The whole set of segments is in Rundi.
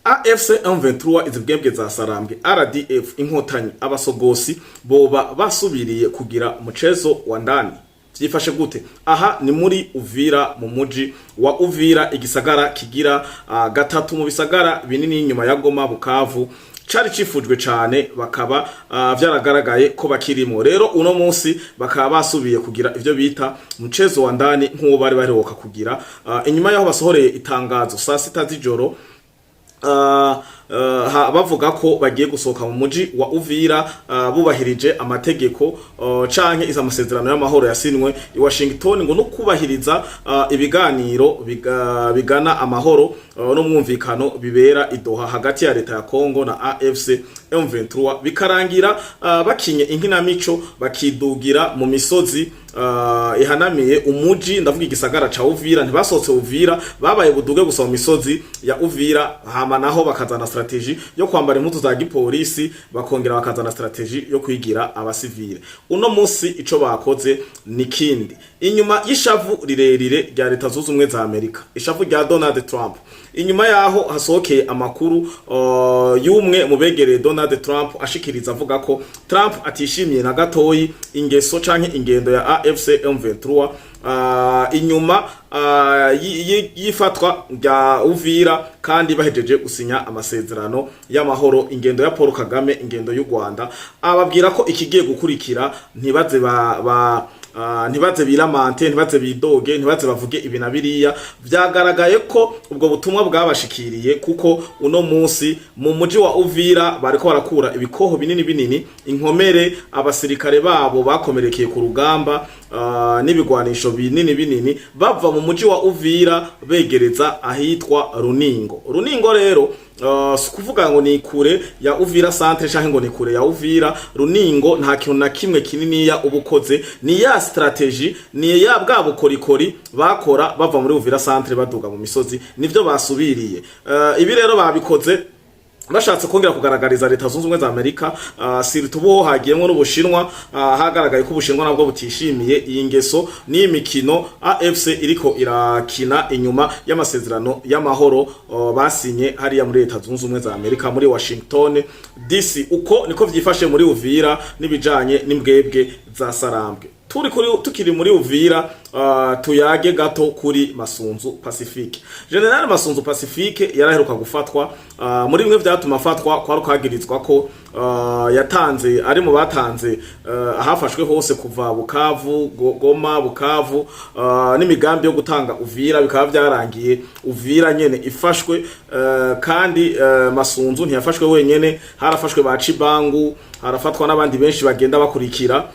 AFC M23, izi bwebwe za Sarambwe, RDF Inkotanyi, abasogosi boba basubiriye kugira mchezo wa ndani. Vyifashe gute? Aha ni muri Uvira, mu muji wa Uvira, igisagara kigira gatatu mu bisagara binini nyuma ya Goma, Bukavu, cari cifujwe cane, bakaba vyaragaragaye ko bakirimwo. Rero uno munsi bakaba basubiye kugira ivyo bita mchezo wa ndani, nk'uwo bari baheruka kugira inyuma yaho basohoreye itangazo saa 6 z'ijoro, bavuga ko bagiye gusohoka mu muji wa Uvira bubahirije amategeko canke iza amasezerano y'amahoro yasinwe i Washington, ngo no kubahiriza ibiganiro bigana amahoro n'umwumvikano bibera i Doha hagati ya leta ya Congo na AFC M23, bikarangira bakinye inkinamico, bakidugira mu misozi ihanamiye umuji, ndavuga igisagara ca Uvira. Ntibasohotse Uvira, babaye buduge gusa mu misozi ya Uvira, hama naho bakazana stratégie yo kwambara impuzu za gipolisi, bakongera bakazana stratégie yo kwigira abasivile. Uno munsi ico bakoze ni kindi, inyuma y'ishavu rirerire rya Leta Zunze Ubumwe za Amerika, ishavu rya Donald Trump, inyuma yaho hasohokeye amakuru y'umwe mu begereye Donald Trump ashikiriza avuga ko Trump atishimiye na gatoyi ingeso canke ingendo ya AFC M23 inyuma y'ifatwa rya Uvira, kandi bahejeje gusinya amasezerano y'amahoro, ingendo ya Paul Kagame, ingendo y'u Rwanda, ababwira ko ikigiye gukurikira ntibaze ba ntibaze biramante, ntibaze bidoge, ntibaze bavuge ibi na biriya. Vyagaragaye ko ubwo butumwa bwabashikiriye, kuko uno munsi mu muji wa Uvira bariko barakura ibikoho binini binini, inkomere, abasirikare babo bakomerekeye ku rugamba, n'ibigwanisho binini binini, bava mu muji wa Uvira begereza ahitwa Runingo. Runingo rero si kuvuga ngo ni kure ya Uvira centre canke ngo ni kure ya Uvira. Runingo nta kintu na kimwe kininiya ubukoze, ni ya stratégie, ni ya bwa bukorikori bakora bava muri Uvira centre baduga mu misozi, nivyo basubiriye. Ibi rero babikoze bashatse kongera kugaragariza Leta Zunze Ubumwe za Amerika, surtout ubu hagiyemwo n'Ubushinwa. Hagaragaye ko Ubushinwa nabwo butishimiye iyi ngeso n'iyi mikino AFC iriko irakina inyuma y'amasezerano y'amahoro basinye hariya muri Leta Zunze Ubumwe za Amerika, muri Washington DC. Uko niko vyifashe muri Uvira n'ibijanye n'imbwebwe za Sarambwe. Turi kuri, tukiri muri Uvira, tuyage gato kuri Masunzu Pacifique. Général Masunzu Pacifique yaraheruka gufatwa. Muri bimwe vyatuma afatwa kwari kwagirizwa ko yatanze, ari mu batanze ahafashwe hose kuva Bukavu, Goma, Bukavu, n'imigambi yo gutanga Uvira, bikaba vyarangiye Uvira nyene ifashwe. Kandi Masunzu ntiyafashwe wenyene, harafashwe ba Cibangu, harafatwa n'abandi benshi bagenda bakurikira.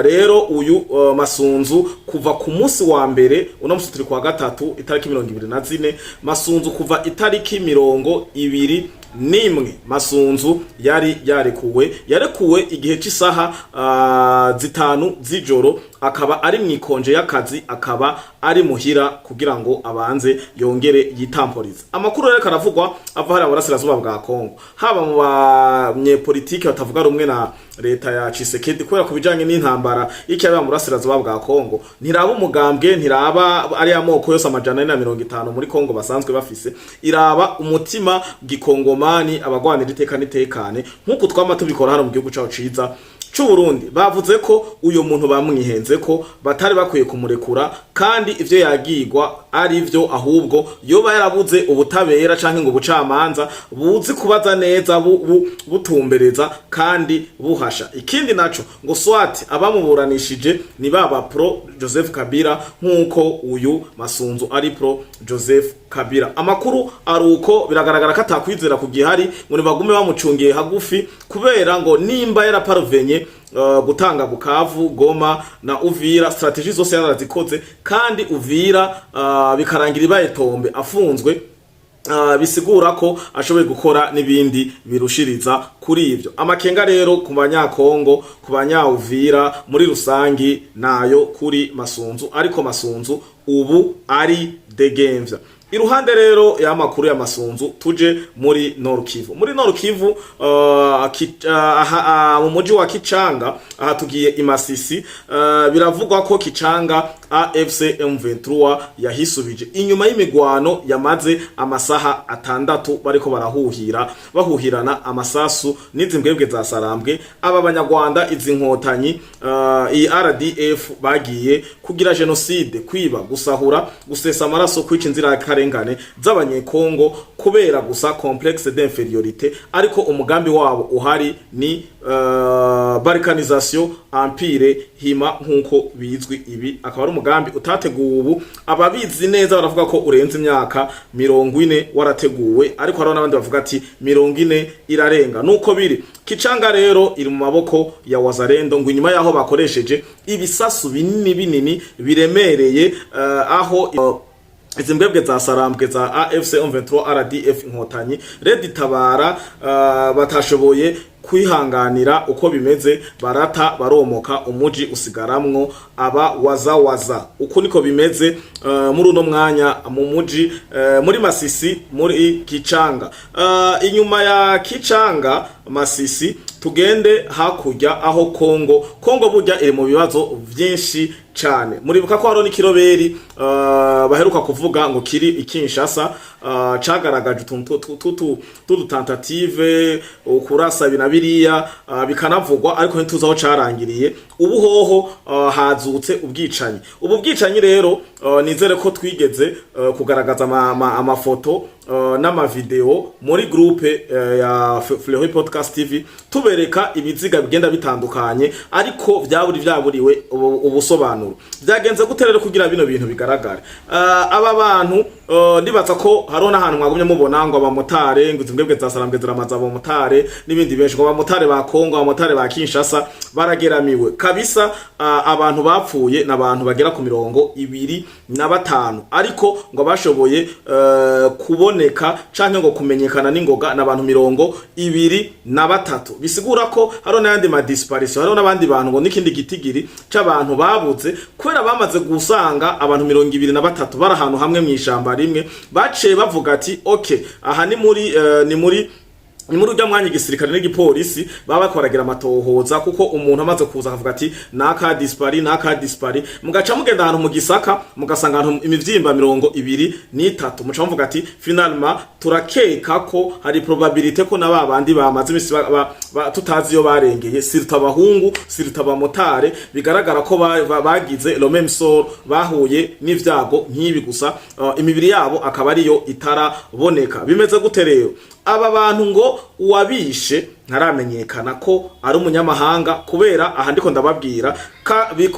Rero uyu Masunzu kuva ku munsi wa mbere, uno musi turi kwa gatatu itariki 24, Masunzu kuva itariki 21, Masunzu yari yarekuwe, yarekuwe igihe c'isaha 5 z'ijoro, akaba ari mw'ikonje y'akazi, akaba ari muhira kugira ngo abanze yongere yitamporize. Amakuru rero karavugwa ava hariya mu burasirazuba bwa Kongo, haba mu banyepolitike batavuga rumwe na leta ya Tshisekedi, kubera ku bijanye n'intambara y'ikibera mu burasirazuba bwa Kongo ntiraba umugambwe, ntiraba ari amoko yose 450 muri Kongo basanzwe bafise, iraba umutima gikongomani, abagwanira iteka n'itekane, nk'uko twama tubikora hano mu gihugu cacu ciza c'Uburundi. Bavuze ko uyo muntu bamwihenze, ko batari bakwiye kumurekura, kandi ivyo yagirwa ari vyo, ahubwo yoba yarabuze ubutabera canke ngo ubucamanza buzi kubaza neza, butumbereza kandi buhasha. Ikindi naco ngo swat abamuburanishije ni baba pro Joseph Kabila, nk'uko uyu Masunzu ari pro Joseph Kabila. Amakuru aruko biragaragara ko atakwizera kugihari, ngo nibagume bamucungiye hagufi, kubera ngo nimba yaraparuvenye gutanga Bukavu, Goma na Uvira, stratégie zose yarazikoze, kandi Uvira bikarangira ibaye tombe afunzwe, bisigura ko ashoboye gukora n'ibindi birushiriza kuri ivyo. Amakenga rero ku Banyakongo, ku Banyauvira muri rusangi, nayo kuri Masunzu, ariko Masunzu ubu ari degemvya. Iruhande rero y'amakuru y'amasunzu, tuje muri Nord Kivu. Muri Nord Kivu, aha, mu muji wa Kicanga, aha tugiye imasisi, biravugwa ko Kicanga AFC M23 yahisubije inyuma y'imigwano yamaze amasaha 6, bariko barahuhira, bahuhirana amasasu n'izi mbwebwe za Sarambwe, aba banyarwanda, izi nkotanyi, iyi RDF bagiye kugira génocide, kwiba, gusahura, gusesa amaraso, kwica inzirakarengane z'abanyekongo kubera gusa complexe d'infériorité. Ariko umugambi wabo uhari ni balkanisation, empire hima nkuko bizwi. Ibi akaba ari umugambi utateguwe ubu, ababizi neza baravuga ko urenze imyaka 40 warateguwe, ariko hariho n'abandi bavuga ati 40 irarenga. Nuko biri. Kicanga rero iri mu maboko ya Wazalendo, ngo inyuma yaho bakoresheje ibisasu binini binini biremereye, aho izi mbwebwe za Sarambwe za AFC M23 RDF Inkotanyi Red Tabara batashoboye kwihanganira uko bimeze, barata baromoka, umuji usigaramwo aba waza waza. Uko niko bimeze muri uno mwanya mu muji, muri Masisi, muri Kicanga. Inyuma ya Kicanga, Masisi, tugende hakurya aho Kongo. Kongo burya iri mu bibazo vyinshi cane. Muribuka ko hariho n'ikiroberi baheruka kuvuga ngo kiri i Kinshasa, cagaragaje utuntu tudu tentative ukurasa ibi na biriya, bikanavugwa, ariko ntituzi aho carangiriye. Ubu hoho hazutse ubwicanyi. Ubu bwicanyi rero, nizere ko twigeze kugaragaza amafoto n'amavideo muri groupe ya Fleury Podcast TV, tubereka ibiziga bigenda bitandukanye, ariko vyaburi vyaburiwe ubusobanuro. Byagenze gute rero kugira bino bintu bigaragare? Aba bantu, ndibaza ko hariho n'ahantu mwagumye mubona ngo abamotare, ngo izi mbwebwe za Sarambwe ziramaza abamotare n'ibindi benshi, ngo abamotare ba Kongo, abamotare ba Kinshasa barageramiwe kabisa. Abantu bapfuye n'abantu bagera ku 25, ariko ngo bashoboye kuboneka canke ngo kumenyekana n'ingoga n'abantu 23. Bisigura ko hariho n'ayandi ma disparition, hariho n'abandi bantu, ngo n'ikindi gitigiri c'abantu babuze, kubera bamaze gusanga abantu 23 bari ahantu hamwe mw'ishamba rimwe, baciye bavuga ati okay, aha ni muri urya mwanya igisirikare n'igipolisi baba bakoragira amatohoza, kuko umuntu amaze kuza akavuga ati naka disparu, naka disparu, mugaca mugenda ahantu mu gisaka mugasanga ahantu imivyimba 23, muca muvuga ati finalement turakeka ko hari probabilité ko na babandi bamaze imisi tutazi iyo barengeye, surtout abahungu, surtout abamotare, bigaragara ko bagize le même sort, bahuye n'ivyago nk'ibi gusa, imibiri yabo akaba ariyo itaraboneka. Bimeze gute rero? Aba bantu ngo uwabishe ntaramenyekana ko ari umunyamahanga, kubera aha ndiko ndababwira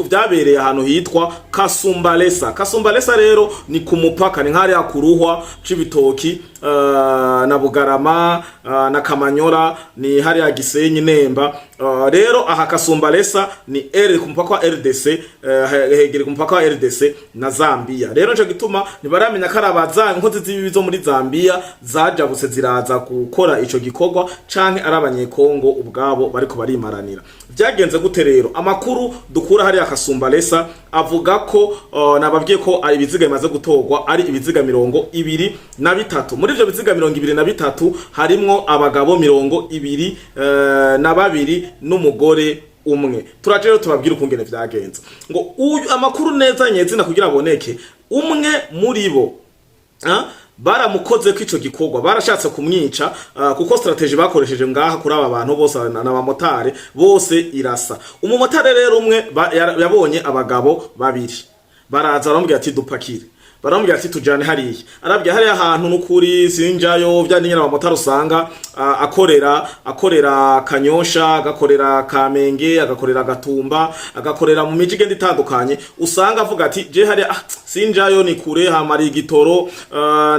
byabereye ahantu hitwa Kasumbalesa. Kasumbalesa rero ni ku mupaka, ni nk'hariya ku Ruhwa, Cibitoki, na Bugarama, na Kamanyora, ni hariya Gisenyi, Nemba. Rero aha Kasumbalesa ni R ku mupaka wa RDC, hegere ku mupaka wa RDC na Zambia. Rero nico gituma ntibaramenya ko ari abaza inkozi z'ibibi zo muri Zambia zajabutse ziraza gukora ico gikorwa, canke ari abanyekongo ubwabo bariko barimaranira. Vyagenze gute rero? Amakuru dukura hariya Kasumbalesa avuga ko, nababwiye ko ari ibiziga bimaze gutorwa, ari ibiziga 23. Muri ivyo biziga 23 harimwo abagabo 22 n'umugore umwe. Turaje rero tubabwire ukungene vyagenze. Ngo uyu amakuru neza nyezina kugira aboneke, umwe muri bo, baramukoze ko ico gikorwa, barashatse kumwica, kuko stratégie bakoresheje ngaha kuri aba bantu bose n'abamotari bose irasa. Umumotari rero umwe yabonye abagabo babiri baraza, baramubwira ati dupakire, baramubwira ati tujane hariya. Arabwira hariya ahantu nukuri sinjayo. Vya nyine abamotari usanga akorera Kanyosha, agakorera Kamenge, agakorera Gatumba, agakorera mu miji igenda itandukanye, usanga avuga ati je hariya sinjayo, ni kure, hamara igitoro,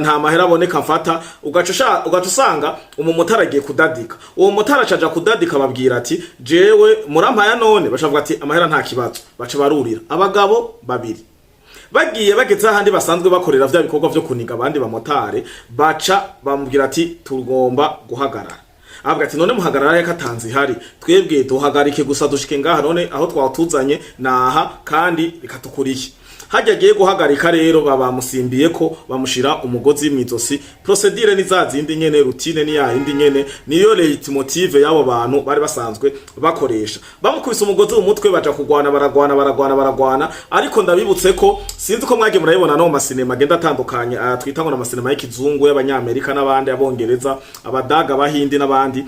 nta mahera aboneka mfata. Ugaca usanga umumotari agiye kudadika. Uwo motari acaja kudadika, ababwira ati jewe murampaya none? Bacavuga ati amahera nta kibazo. Baca barurira, abagabo babiri bagiye, bageze ahandi basanzwe bakorera vya bikorwa vyo kuniga abandi bamotari, baca bamubwira ati tugomba guhagarara. Avuga ati none muhagarara reka atanzi ihari, twebwe duhagarike gusa dushike ngaha, none aho twatuzanye naha kandi reka tukuriye. Hajya agiye guhagarika rero, babamusimbiye ko bamushira umugozi mw'izosi. Procédure ni za zindi nyene, routine ni ya yindi nyene, niyo leitmotiv y'abo bantu bari basanzwe bakoresha. Bamukubise umugozi mu mutwe, baja kugwana, baragwana, baragwana, baragwana. Ariko ndabibutse ko, sinzi ko mwagiye murabibona no mu masinema agenda atandukanye, twita ngo n'amasinema y'ikizungu, y'abanyamerika n'abandi, abongereza, abadaga, abahindi n'abandi,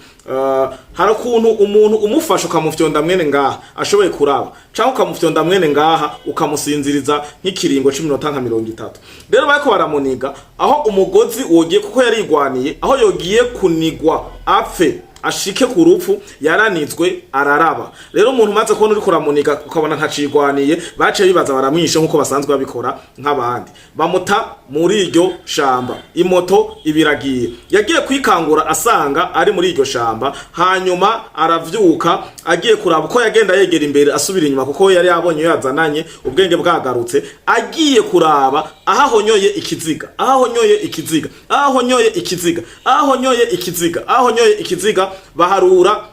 hari ukuntu umuntu umufasha ukamufyonda mwene ngaha ashoboye kuraba, canke ukamufyonda mwene ngaha ukamusinziriza nk'ikiringo c'iminota nka 30. Rero bariko baramuniga, aho umugozi wogiye, kuko yarigwaniye, aho yogiye kunigwa apfe ashike ku rupfu, yaranizwe araraba. Rero umuntu umaze kubona uriko uramuniga ukabona ntacigwaniye, baciye bibaza baramwishe nk'uko basanzwe babikora nk'abandi, bamuta muri iryo shamba. Imoto ibiragiye, yagiye kwikangura asanga ari muri iryo shamba. Hanyuma aravyuka, agiye kuraba uko yagenda yegera imbere asubira inyuma, kuko yari yabonye iyo yazananye, ubwenge bwagarutse, agiye kuraba aho ahonyoye ikiziga, aho ahonyoye ikiziga, aho ahonyoye ikiziga, aho ahonyoye ikiziga, aho ahonyoye ikiziga, baharura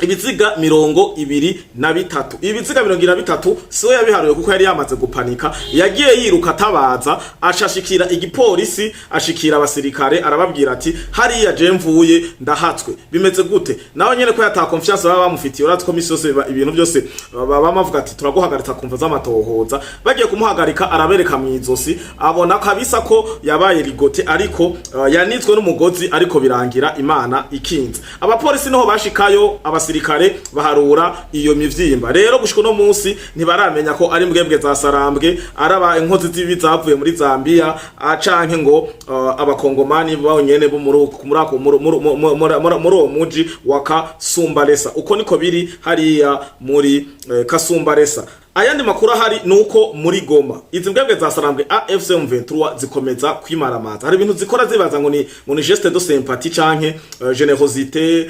ibiziga 23. Ibiziga 23 siwe yabiharuye, kuko yari yamaze gupanika. Yagiye yiruka atabaza, ashashikira igipolisi, ashikira abasirikare, arababwira ati: "Hariya je mvuye ndahatswe, bimeze gute?" Nawe nyene ko yata confiance baba bamufitiye, urazi ko misi yose ibintu byose baba bavuga ati: "Turaguhagaritsa kumva z'amatohoza." Bagiye kumuhagarika, arabereka mw'izosi, abona kabisa ko yabaye ligoté, ariko yanitswe n'umugozi, ariko birangira Imana ikinze. Abapolisi niho bashikayo, abasirikare baharura iyo mivyimba. Rero gushika uno munsi ntibaramenya ko ari mbwebwe za Sarambwe, araba inkozi z'ibi zavuye muri Zambia, canke ngo abakongomani bonyene bo muri ako muri uwo muji wa Kasumbalesa. Uko niko biri hariya muri Kasumbalesa. Ayandi makuru ahari nuko muri Goma izi mbwebwe za Sarambwe AFC M23 zikomeza kwimaramaza. Hari ibintu zikora zibaza ngo ni geste de sympathie canke générosité,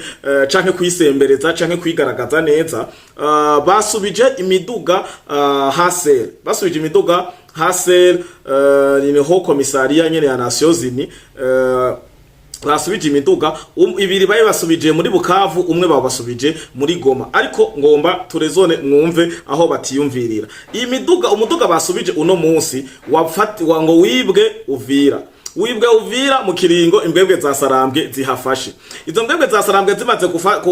canke kwisembereza canke kwigaragaza neza. Basubije imiduga HCR, basubije imiduga HCR, ni ho commissariat nyene ya Nations Unies. Basubije imiduga ibiri, bayi basubije muri Bukavu, umwe babasubije muri Goma. Ariko ngomba turezone mwumve aho batiyumvirira iyi miduga. Umuduga basubije uno munsi wafati wa ngo wibwe Uvira, wibwe Uvira mu kiringo imbwebwe za Sarambwe zihafashe. Izo mbwebwe za Sarambwe zimaze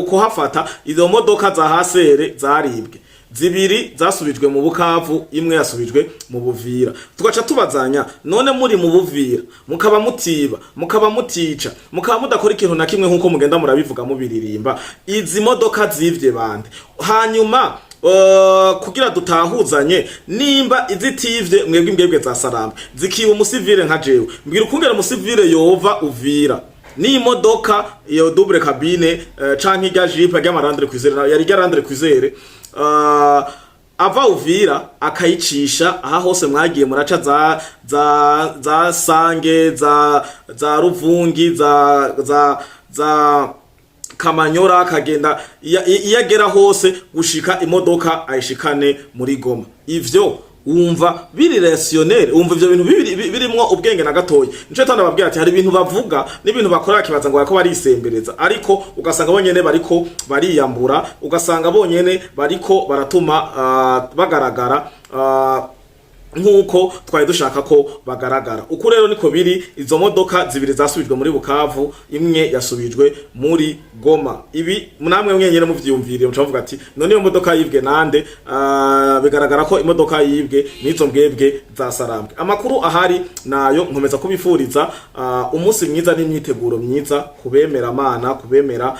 kuhafata, izo modoka za HCR zaribwe zibiri zasubijwe mu Bukavu, imwe yasubijwe mu Buvira. Tugaca tubazanya: none muri mu Buvira mukaba mutiba, mukaba mutica, mukaba mudakora ikintu na kimwe nkuko mugenda murabivuga mubiririmba, izi modoka zivye bande? Hanyuma kugira dutahuzanye, nimba izitivye mwebwe imbwebwe za Sarambwe zikiba umusivile nka jewe, mbwira ukungera umusivile yova Uvira n'imodoka iyo double cabine, canke irya Jeep ry'ama Land Cruiser, yari irya Land Cruiser, ava Uvira akayicisha aha hose mwagiye muraca za Sange, za Ruvungi, za Kamanyora, akagenda iyo agera hose gushika imodoka ayishikane muri Goma. Ivyo wumva biri rationnel? Wumva ivyo bintu birimwo ubwenge na gatoya? Nico tanda babwira ati hari ibintu bavuga n'ibintu bakora kibaza ngo bariko barisembereza, ariko ugasanga bonyene bariko bariyambura, ugasanga bonyene bariko baratuma bagaragara nk'uko twari dushaka ko bagaragara. Uko rero niko biri, izo modoka zibiri zasubijwe muri Bukavu, imwe yasubijwe muri Goma. Ibi namwe mwenyene muvyiyumviriye muca muvuga ati: "None iyo modoka yibwe nande?" Bigaragara ko imodoka yibwe n'izo mbwebwe za Sarambwe. Amakuru ahari nayo. Nkomeza kubifuriza umunsi mwiza n'imyiteguro myiza kubemera Mana, kubemera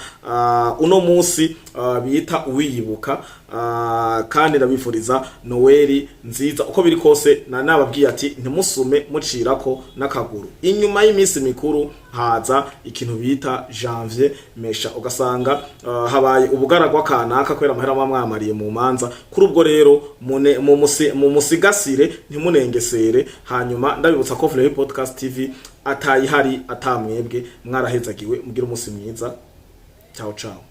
uno munsi bita uwiyibuka, kandi ndabifuriza Noeli nziza. Uko biri kose na nababwiye ati ntimusume mucirako n'akaguru. Inyuma y'iminsi mikuru haza ikintu bita janvier mesha, ugasanga habaye ubugaragwa kanaka kubera amahera muba mwamariye mu manza. Kuri ubwo rero mu musigasire, ntimunengesere. Hanyuma ndabibutsa ko Fleury Podcast TV atayihari atamwebwe. Mwarahezagiwe, mugire umunsi mwiza. Ciao ciao.